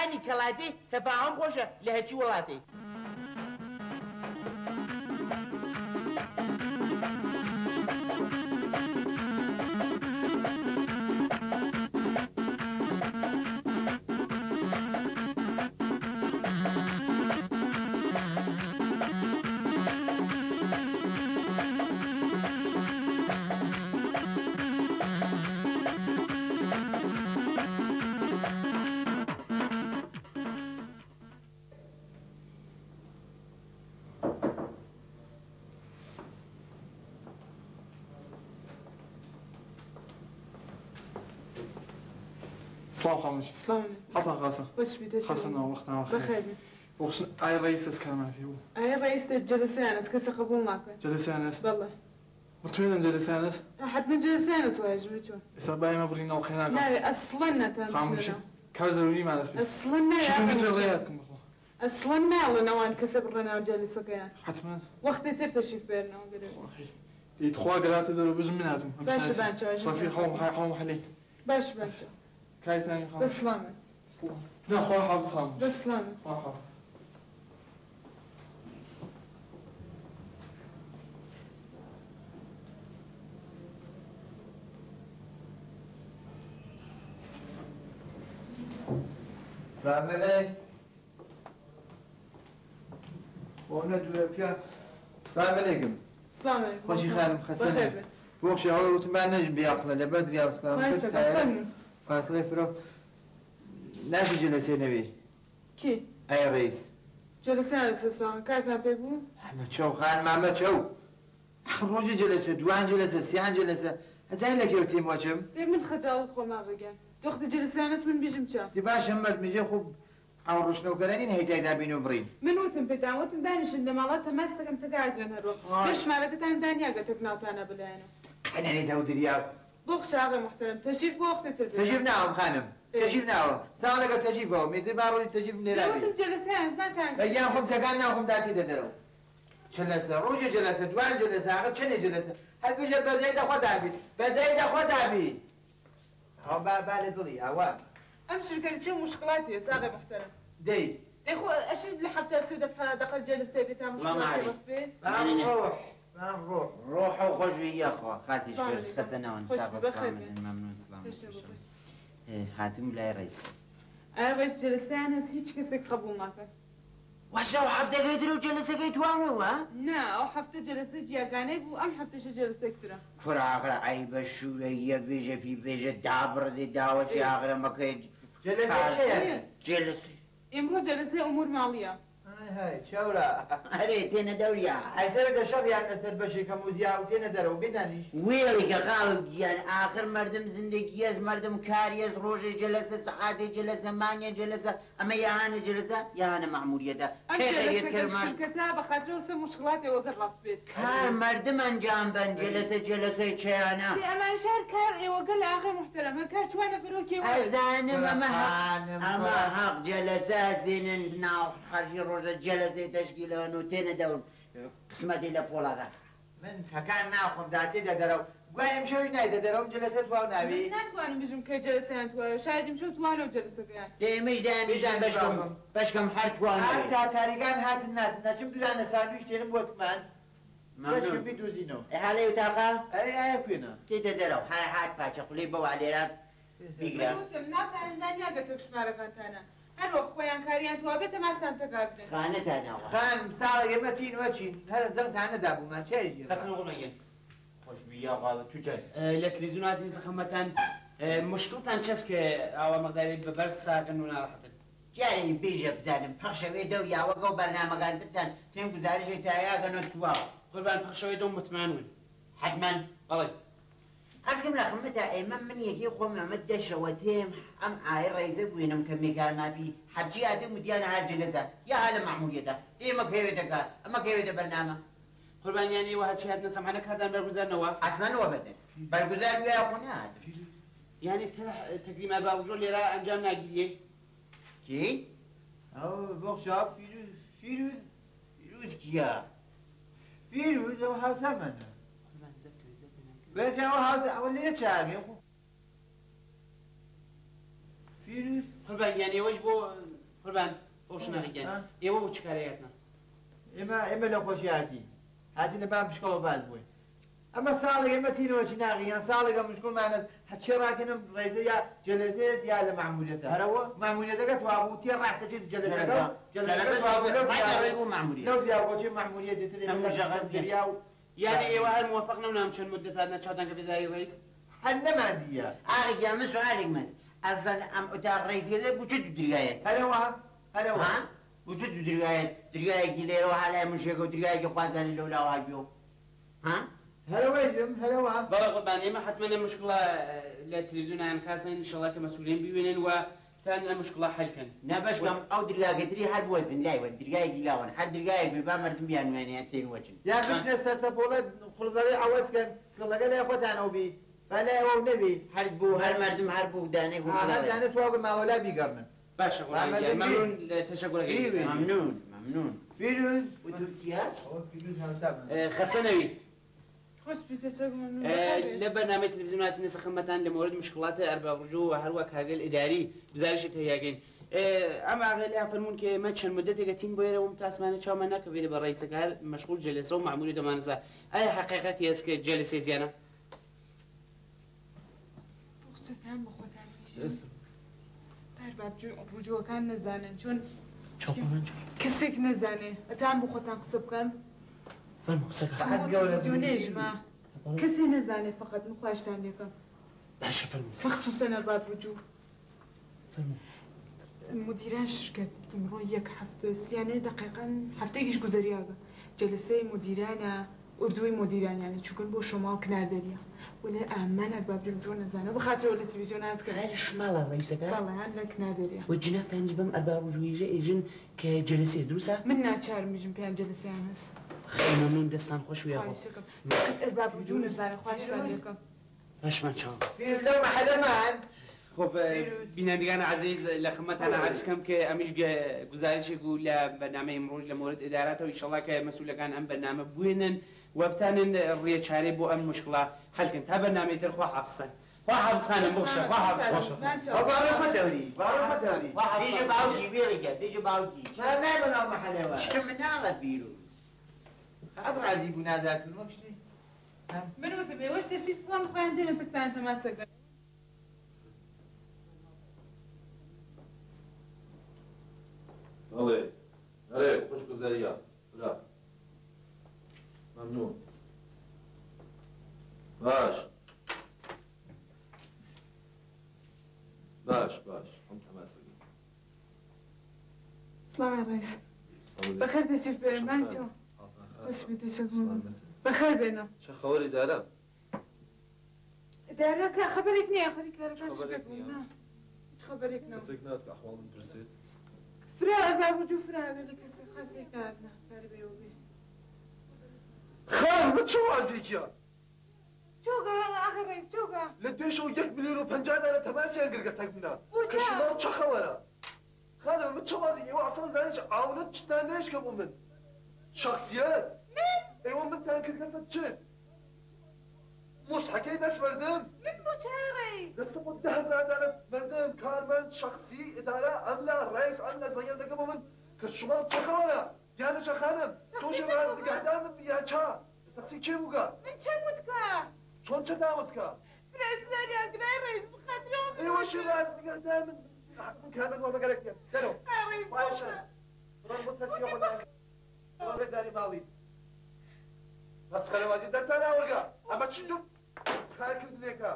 خانی کەڵاتێ تەفاهۆم خۆشە لە هەرچی وڵاتێ. سڵاو خاموش. سڵاو. حاڵتان خاسە؟ خۆش بیت دەچم. خەسە ناو وەختان وەخێر. بەخێر بێن. بۆخشن ئای ڕئیس ئەز کارمان پێ بوو. ئای ڕئیس دە جەلەسەیان ئەز کەسە قبوڵ ناکەن. جەلەسەیان ئەز؟ بەڵێ. مطمئنن جەلەسەیان ئەز؟ حەتمەن جەلەسەیان ئەز وایە ژمە چۆن؟ ئێستا با ئێمە بڕین ناو قەی ناکەم. ناوێ ئەسڵەن نەتان بچنە خاموشی ناو. کار زەروریمان ئەز پێ. ئەسڵەن ناوێ شکر ئاغای متر محتەرەم. ڕێیاتکم بخۆ. ئەسڵەن ناڵێن ئەوان کەسە بڕنە ناو جەلەسەکەیان. حەتمەن. وەختێ تر تەشریف بێرنەوە گەرەک. خوا دەی تخوا گەراتە دەرەوە بژم من هاتم. ئەم باشە شناسی. بانچەوە ژم ڕەفیق هاتم. هەڵم هەڵم حەلەی. باشە بانچەوە. کارتانی بە خاموش. سڵامەت. سڵام. نا خوا حافظ خاموش. بە سڵامەت. خوا حافظ. سلام علیک. خۆ نەدوورە پیا. سلام علیکم. سلام علیکم. خۆشی خانم خەسەنە. بەخێر بێن. بۆخشی ئەوە وتم با نەژم بێعەقڵە لەبەر دریا و سلام خواهش کرد دەکەم تایە فەرموون. فاصلەی فرۆ ناشی جەلەسێ نەوێ. کی؟ ئەی ڕئیس. جەلەسەیان لەسەر سواغە کارتان پێ بوو؟ ئەمە چەو خانم ئەمە چەو. ئەخر ڕۆژی جەلەسە دوان جەلەسە سیان جەلەسە ئەزای لەکێ تیم وەچم؟ دێ من خەجاڵەت خۆ ماغە گیان. دۆختی جەلەسەیانەس من بیژم چە؟ دی باشە مەردمیژێ خوب ئەو ڕوشنەوکەرە نین هەیتای دابین و بڕین. من وتم پێتان وتم دانیشن لە ماڵا تەماس دەکەم تەکاگرن هەر وەخت پێش شمارەکەتان دانیاگە تەک ناوتانە بلایەنەوە. قەنەنی دەو دریا. بۆ خشاغە محتەرم تەشریف بۆ وەختێ تر دەدەم. تەشریف ناوم خانم تەشریف ناوم ساڵێکە تەشریفەوە میتر با ڕۆژی تەشریف نێرابی. وتم جەلەسەیان ناتان. بەگیان خۆم تەکان ناخۆم داتی دەدەرەوە. جەلەسە ڕۆژێ جەلەسە دوان جەلەسە ئاخر چەنێ جەلەسە هەر بژە بەزەی دەخۆ دابی بەزەی دەخۆ دابی. ئەوە با با لە دڵی ئەوە. ئەم شرکە چه مشکلاتی ساغی محترم؟ دەی. دەی خۆ ئەشید لە حەفتا سێ دەفعە دەقە جەلەسەی بێ تا مشکلاتی ڕەف بێ. ڕۆح ڕۆح. ڕۆح و خۆش بی یاخوا خاسی سلام شکر علیکم. خەسە ناون خۆش ساغ بی بەخێر سلام بێن. ممنون سلام تەشریف بخۆش. هاتم لای ڕئیس. ئایا ڕئیس جەلەسەیان هەست هیچ کەسێک قبوڵ ناکەن. وەشە ئەو هەفتەکەی تر و جەلەسەکەی توانەوە؟ نا ئەو هەفتە جەلەسە جیاگانەی بوو ئەم هەفتەشە جەلەسێک ترە. کورە ئاخرە عەیبە شوورەییە بێژە پی بێژە دابڕدێ داوەشی ئاخرە مەکەی جەلەسە چییە؟ جەلەسە ئیمڕۆ جەلەسەی ئومور ماڵیە. هاي هاي چاورا. ئەرێ تێنە دەوریا. ئەسەر دەشەڕیان لەسەر بەشێکە موزیا و تێنە دەرەوە بێدانیش. وێڵی کە خاڵ و گیان ئاخر مردم زندگیەس مردم کاریەس ڕۆژێ جەلەسە سەعاتێ جەلەسە مانگێ جەلەسە ئەمە یاهانە جەلەسە یاهانە مەعموریەتە ئەم کەی خەریت جەلەسەکە کەرمان شرکەتە بە خاترەوە سە مشکلاتێ وەگەر ڕاست بێت. کار مردم ئەنجام بەن جەلەسە جەلەسەی چیانە. دێ ئەمان شار کار ئێوەگە لە ئاغای محتەرەم هەر کار چوانە فەرۆکێ وەرد. ئەزانم ئەمە حەق خانم ئەمە حەق جەلەسە زێنن ناو حەرشی ڕۆژە جەلەسەی تەشکیلەن و تێنە دەور قسمەتی لە پۆڵادا. من تەکان ناخۆم داتێ دەدەرەوە گوای ئەمشەویش نایتە دەرەوە جەلەسە تواو ناوی. من ناتوانم بژم کە جەلەسەیان توایە شاید ئیمشەو توانەوە جەلەسەکەیان. دێمەش دانیشن بەشکم بەشکم هەر توان هەر تا تاریکان هاتن ناتن نەچم دوودانە ساندویش تێنم بۆتمان بەشکم بیدوزینەوە. حاڵێ وتاقا؟ ئەی ئایا کوێنە؟ تێتە دەرەوە هەر هات پاچە خولی بەوە لێرە بیگرە. من وتم ناتانم دانیاگە تەک شمارەکانتانە هەر وەخت خۆیان کاریان توا بێتە ماستان تەکاگرن. خانەتانەوە. خان ساڵێک ئێمە چین وەچین هەر زەنگتان نەدابوومان چای ژێ. خەسن قوربان خۆش بی یاخوا تو چەس؟ لە تەلەڤیزیۆن هاتین زەخمەتان مشکلتان چەس کە ئاوا مقداری بە بەرز ساکن و ناڕەحەتن؟ جارێ بێژە بزانم پەخشەوێ دەو یاوەگە و بەرنامەکانترتان تێم گوزارشێک تایاگەنەوە تواو. قوربان پەخشەوەی دەو مطمئنون. حتما. بەڵێ. ئەسکم لە خمەتا ئێمە من یەکی خۆم ئەمە دەشەوە تێم ئەم ئای ڕێزە بوێنم کە مێکارمافی هەرچی هاتم وتیانە هەر جەلەسە یا هەر لە مەعموریەتە ئێمە کەوێتەکە ئەمە کەوێتە بەرنامە. قوربان یانی ئێوە هەرچی هاتنە سەمعانە کاردان بەرگوزارنەوە؟ ئەسڵەن وە بەدەن بەرگوزار ویا خۆ نهاتم. یعنی تەکریم ئەرباب ژۆ لێرە ئەنجام ناگیریێ؟ کی؟ ئەو بۆخشا فیروز فیروز فیروز کیە؟ فیروز ئەو هاوسەرمانە. بێتە ئەو هاوسە ئەوە لێرە چاوێ خۆ. فیروز قوربان یانی ئێوەش بۆ قوربان ئەو شناخی گیان ئێوە بۆ چ کارێکاتنا؟ ئێمە لە خۆشی هاتین هاتین لە بان مشکڵەوە باز بووین. ئەمە ساڵێک ئێمە تینەوە چیناغی یان ساڵێکە مشکڵمانە هەچێ ڕاتینم ڕێزە یا جەلەسەیەت یا لە مەعموریەتە. هەرەوە؟ مەعموریەتەکە توابوو تێ ڕاستەچێت جەلەسەکە جەلەسەکە توابوو لەو مەعموریەت. لەو زیاوکۆچێ مەعموریەت تر ئەمە ژەغەت دریا و یعنی ئێوە هەر موافق نەونام چەند مدەت هاتنە چاوتان کە بێداری ڕئیس؟ هەر نەماندیە. ئاغا گیان من سوالێک مەس ئەسڵەن ئەم ئۆتاق ڕئیسگەلە بۆ چ دوو درگایەت؟ هەرەوە هەرەوە ها؟ بۆ چ دوو درگایەت؟ درگایەکی لێرەوە هالای مشێکە و درگایەکی خوازانی لەولاوە هاگوێ ها؟ هەرەوەیژم هەرەوە. بەڵێ قوربان ئێمە حتمما ئەم مشکڵە لە تەلەڤیزیۆنیان کاسن ئینشەڵڵا کە مەسئولین بوێنن و تان ئەم مشکڵە حل کەن. نا بەشکەم ئەو درگاگەتری هەر بوەزن لایوەن درگایەکی لاوەن هەر درگایەک بێ با مردم بیانوێنێ تێن وەچن. یا بشنە سەرسەپۆڵە خوڵبەرەی عەوەز کەن کڵەکە لای خۆتانەوە بی با لای ئەوە نەبی. هەر بوو هەر مردم هەر بوو دانێک و هەر دانێ تواگە ماوەلا بیگەڕمن. باشە قوربان گیان مەمنون لە تەشەکرەکەی. مەمنون مەمنون. فیروز و تورکیا؟ ئەوە فیروز هاوسامە. خەسە نەوی. خوش بیتە ممنون. لە بەرنامەی تەلەڤیزیۆنات نسخمەتان لە مورد مشکلات ئەرباب ڕجوع و هەروە کاگەل ئیداری گزارشی تهیاگەین. ئەم ئاغەلیا فەرموون کە ئێمە چەند مدەتێکە تین بۆیرە وم تاسمانە چاومان ناکەوێت بە ڕئیسەکە هەر مەشغول جەلەسە و مەعمولی دەمانەسە. ئایا حەقیقەتی هەست کە جەلەسەی زیانە؟ قسەتان بە خۆتان بیژن. ئەرباب ڕجوعەکان نەزانن چۆن کەسێک نەزانێ ئەتان بۆ خۆتان قسە بکەن. فەرموو قسەکە. تەلەڤیزیۆنێژمە کەسێ نەزانێ فقط من خواهشتان لێکەم. باشە فەرموو. مەخصوصا ئەرباب ڕجوع. فەرموو. مدیران شرکت ئمڕۆ یەک هەفتە سیانێ دقیقا هەفتەیەکیش گوزەریاگە جەلسەی مدیرانە ئوردوی مدیران یعنی چووکن بۆ شۆماڵ کنار دەریا وەلێ ئامان ئەرباب ڕجوع نەزانێ بخاترەوە لە تەلەڤیزیۆنات کە هەر شماڵە ڕئیسەکە؟ بەڵێ هەر لە کنار دەریا. و جنابتانیش بەم ئەرباب ڕجوعیژە ئێژن کە جەلسەیە دروستە؟ من ناچارم بژم پێیان جەلسەیان هەست. خیلی ممنون دەستان خۆش ویا بۆ. خواهشەکەم فقط ئەرباب ڕجوع نەزانێ خواهشتان لێکەم. باشمان چاو. فیروز لەو مەحەلەمان. خب بینندگان عزیز لە خدمەتان عرض کەم کە ئەمیش گزارشێک و لە بەرنامەی ئمڕۆژ لە مورد ئیداراتەوە ئینشەڵڵا کە مەسئولەکان ئەم بەرنامە بوێنن و بتانن ڕێچارەی بۆ ئەم مشکڵە حل کەن. تا بەرنامەی تر خوا حافظتان. خوا حافظخانم بخشە خوا حافظ. ئەو باڕۆ خۆتەوری باڕۆ خۆتەوری. بیژە باوکی وێڵیکە بیژە باوکی. چرا نایبە ناو مەحەلەوە؟ چکە مناڵە فیروز. قەت ڕازی بوو نازاتون وەک شتێ. من وتم ئێوەش تەشریف بکەن خۆیان دێنە تکتان تەماسەکەن. بەڵێ ئەرێ خوشگوزەریە برا مەمنون باش باش باش هم تەماسەکەم. سڵاوی ڕئیس. بەخێر تەشریف بێنن بان چۆ. خوش بیتە شەکر. بەخێر بێنە. چه خەوەری دارە؟ ئیدارەکە خەبەرێک نییە خەری کارەکان خەبەرێک شکەت بوون نییە؟ نا هیچ خەبەرێک نەبوو. کەسێک نات کە ئەحواڵ من پرسێت؟ فرە ئەرباب ڕجوع فرە هەوێ لە کەسێک خاصێک نهاتنا کاری بێوە بێ. خان من چه وازێکیە؟ چۆگە ئاخر ڕئیس چۆگە؟ لە دوێشەوە 1,050,000 دانە تەماسیان گرگە تەک منە. بۆ کە چا؟ شماڵ چه خەوەرە؟ خانم من چه وازێک ئێوە ئەسڵەن زانیش ئاونە چتان نێشکە بۆ من. شخصیت؟ من؟ ئێوە منتان کردگەسە چت؟ مصحەکەی دەست مردم؟ من بۆ چا ڕئیس؟ دەستە بۆ 10,000 دانە مردم کارمەند شخصی ئیدارە ئەملا ڕئیس ئەملا زەنگیان دەکە بۆ من کە شماڵ چه خەوەرە؟ یانە چە خانم؟ تۆشە ڕاز نگەهدانم یا چا؟ تەقسیم کێ بووگە؟ من چەم وتکە؟ چۆن چە داوتکە؟ فرەسلاریان گرای ڕئیس بخاترەوە من ئێوە شێ ڕاز نگەهدان من کارمەند وە بەگەرەک نییە. دەرەوە. ڕئیس باشە. بڕۆن بۆ تەسیە خۆتان. بڕۆن بێزاری ماڵی. مەسخەرەوازی دەرتان ئاوەرگە. ئەمە چی دوو کارکردنێکە؟